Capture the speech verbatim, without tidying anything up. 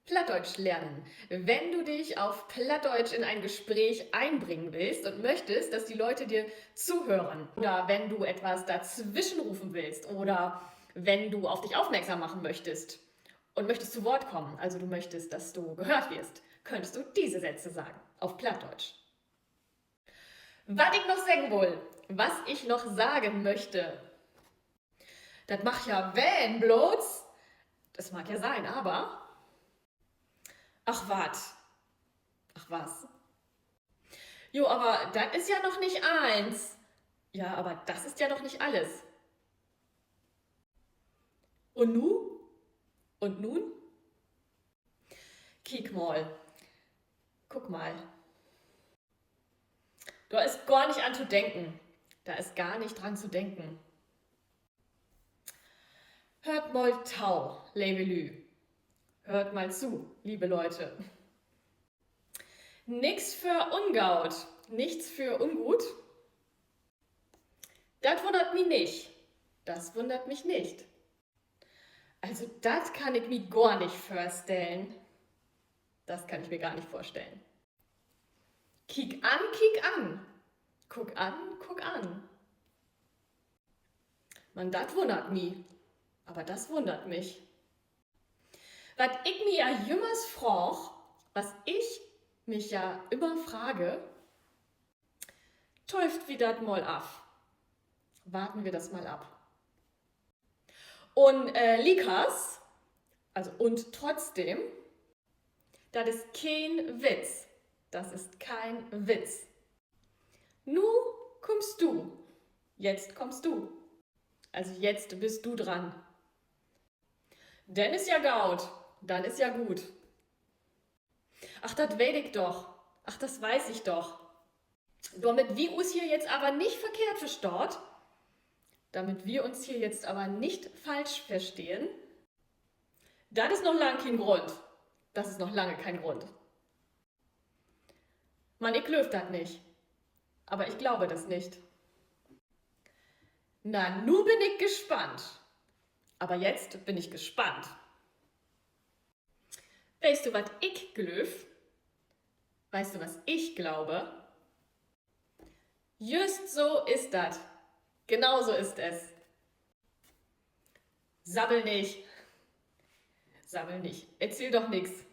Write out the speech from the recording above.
Plattdeutsch lernen. Wenn du dich auf Plattdeutsch in ein Gespräch einbringen willst und möchtest, dass die Leute dir zuhören, oder wenn du etwas dazwischenrufen willst, oder wenn du auf dich aufmerksam machen möchtest und möchtest zu Wort kommen, also du möchtest, dass du gehört wirst, könntest du diese Sätze sagen, auf Plattdeutsch. Wat ik noch seggen wull, was ich noch sagen möchte. Dat mag ja ween, blots, das mag ja sein, aber. Ach wat. Ach was. Jo, aber dat is ja noch nich allens. Ja, aber das ist ja noch nicht alles. Und nu? Und nun? Kiek mal. Guck mal. Dor is gor nich an to denken. Da ist gar nicht dran zu denken. Höört mal tau, leve Lü. Hört mal zu, liebe Leute. Nix för ungaut, nichts für ungut. Dat wunnert mi nich. Das wundert mich nicht. Also, dat kann ik mi gor nich vörstellen. Das kann ich mir gar nicht vorstellen. Kiek an, kiek an. Guck an, guck an. Man dat wunnert mi. Aber das wundert mich. Wat ik mi ja jümmers fraag, was ich mich ja immer frage, töövt wi dat mal af. Warten wir das mal ab. Un, äh, liekers, also und trotzdem, dat is keen Witz. Das ist kein Witz. Nu kummst du. Jetzt kommst du. Also jetzt bist du dran. Denn is ja gaut. Dann ist ja gut. Ach, dat weet ik doch. Ach, das weiß ich doch. Dormit wi us hier jetzt aver nich verkehrt verstaht, damit wir uns hier jetzt aber nicht falsch verstehen, dat is noch lang keen Grund. Das ist noch lange kein Grund. Man ik glööv dat nich. Aber ich glaube das nicht. Na, nu bün ik gespannt. Aber jetzt bin ich gespannt. Weetst du, wat ik glööv? Weißt du, was ich glaube? Jüst so is dat. Genau so ist es. Sabbel nich. Sabbel nich. Erzähl doch nix.